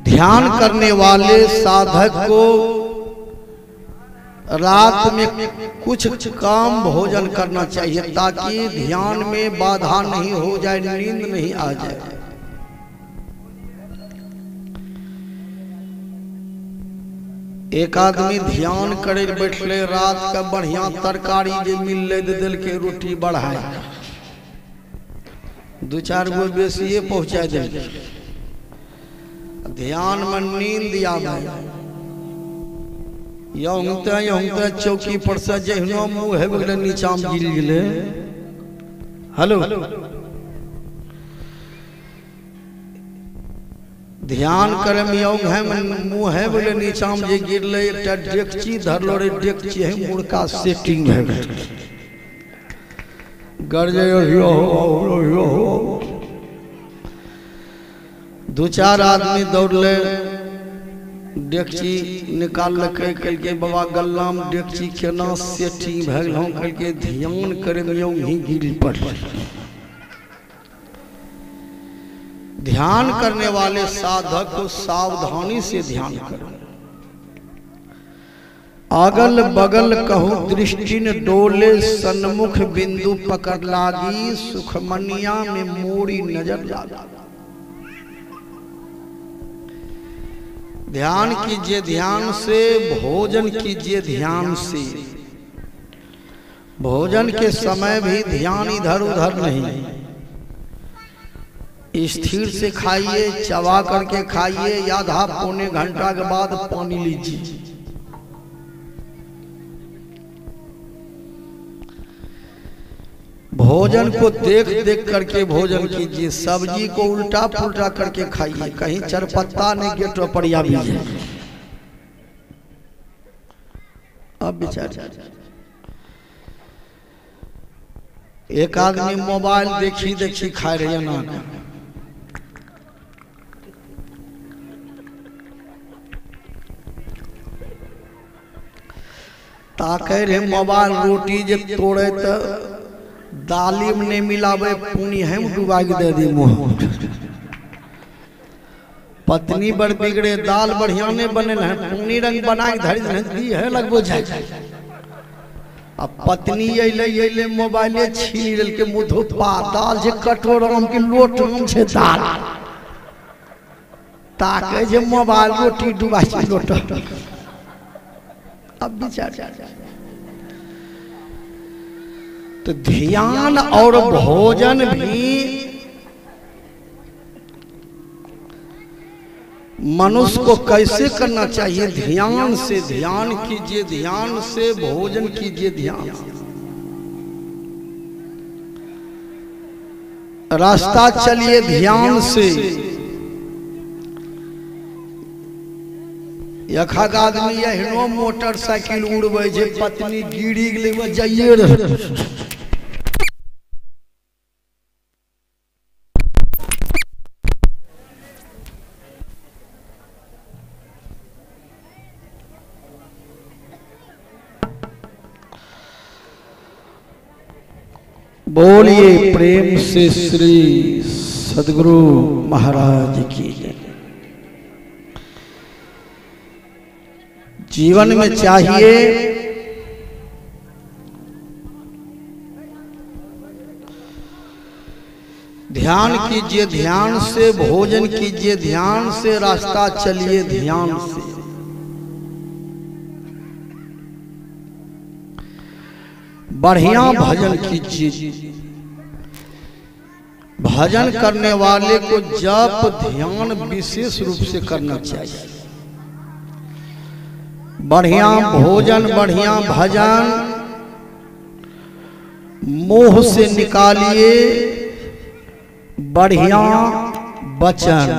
ध्यान करने वाले साधक को रात में कुछ कम भोजन करना चाहिए ताकि ध्यान में बाधा नहीं हो जाए, नींद नहीं आ जाए। एक आदमी ध्यान करे बैठले, रात का बढ़िया तरकारी जे मिलले दे दिल के रोटी बढ़ाए, दो चार गो बेसिए पहुँचा दिल। ध्यान में नींद आवे, यौंगते चौकी पर से जहिनो मुँह हेब गेलै नीचा में गिर गेलै। हेलो, ध्यान करे में यौंग है मुँह हेब गेलै नीचा में जे गिरलै, एकटा डेकची धरलो रे, डेकची है मुड़का सेटिंग भए गेल, गरजे यो हो हो। दू चार आदमी दौड़ले, डेकची निकाललकै, कहलकै बाबा गल्लाम डेकची केना सेटिंग भए गेल। हम कहलकै ध्यान करे में ही गिर पड़ल। ध्यान करने वाले साधक को सावधानी से ध्यान करो। अगल बगल कहूँ दृष्टि न डोले, सन्मुख बिंदु पकड़ लागी, सुखमनिया में मोरी नजर लागी। ध्यान कीजिए ध्यान से, भोजन कीजिए ध्यान से। भोजन के समय भी ध्यान इधर उधर नहीं, स्थिर से खाइए, चबा करके खाइए, आधा पौने घंटा के बाद पानी लीजिए। भोजन को देख देख करके भोजन कीजिए, सब्जी को उल्टा पुल्टा करके खाइए, कहीं चरपत्ता नहीं गेट पर या भी जाए। अब बेचारे एक आदमी मोबाइल देखी देखी खा रहे ना, ताके रहे मोबाइल रोटी जे तोड़े तो दाली में नहीं मिलावे, पूनी है डुबा के दे दी मुँह। पत्नी बड़ बिगड़े, दाल बढ़िया नहीं बने है, पूनी रंग बना के धरी दी है लगबो जाए। अब पत्नी अले अले मोबाइले छीन लेलकै, मुँह धोपा दाल जे कटोराम के लोटाम छै दाल, ताके जे मोबाइल रोटी डुबा के लोटा। अब विचार तो ध्यान और भोजन भी मनुष्य को कैसे करना चाहिए? ध्यान से ध्यान कीजिए, ध्यान से भोजन कीजिए, ध्यान से रास्ता चलिए, ध्यान से। यखक आदमी एहनो मोटरसाइकिल उड़बै जे पत्नी गिरी गेलै जाइए रहे। बोलिए प्रेम से श्री सदगुरु महाराज की जय। जीवन में चाहिए ध्यान कीजिए, ध्यान से भोजन कीजिए, ध्यान से रास्ता चलिए, ध्यान से। बढ़िया भजन कीजिए। भजन करने वाले को जप ध्यान विशेष रूप से करना चाहिए। बढ़िया भोजन, बढ़िया भजन, मोह से निकालिए बढ़िया वचन।